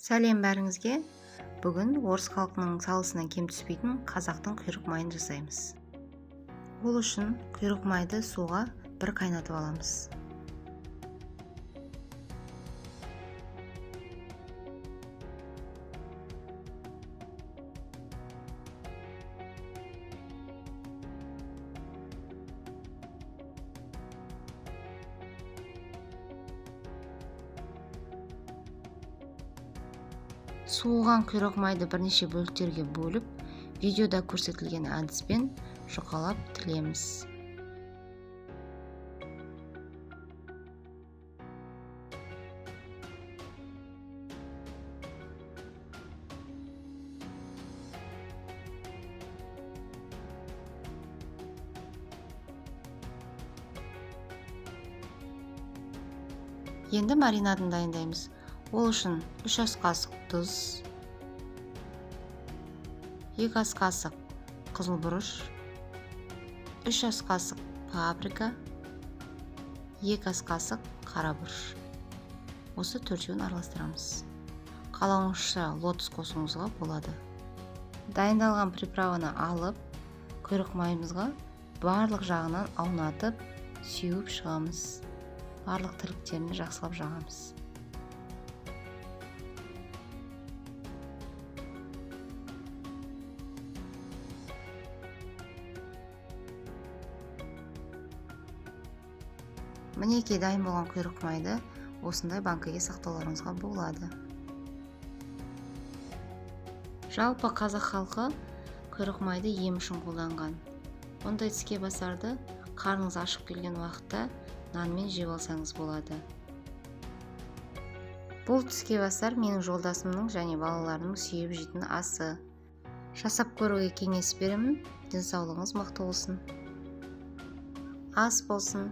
Сәлем бәріңізге. Бүгін орыс халқының салысынан кем түспейтін қазақтың құйрық майын жасаймыз. Ол үшін құйрық майды суға бір қайнатып аламыз. Суыған құйрық майды бірнеше бөліктерге бөліп, видеода көрсетілген әдіспен жұқалап тілеміз. Енді маринадын дайындаймыз. Ол үшін 3 ас қасық тұз, 2 ас қасық қызыл бұрыш, 3 ас қасық паприка, 2 ас қасық қара бұрыш. Осы төртеуін араластырамыз. Қалауыңызша лотос қосуыңызға болады. Дайындалған приправаны алып, құйрық майымызға барлық жағынан аунатып, сеуіп шығамыз. Барлық тіліктерін жақсылап жағамыз. Мінекей дайын болған құйрық майды осындай банкіге сақтауларыңызға болады. Жалпы қазақ халқы құйрық майды ем үшін қолданған. Ондай тіске басарды қарныңыз ашып келген уақытта нанмен жеп алсаңыз болады. Бұл тіске басар менің жолдасымның және балаларымның сүйіп жейтін асы. Жасап көруге кеңес беремін. Денсаулығыңыз мықты болсын. Ас болсын.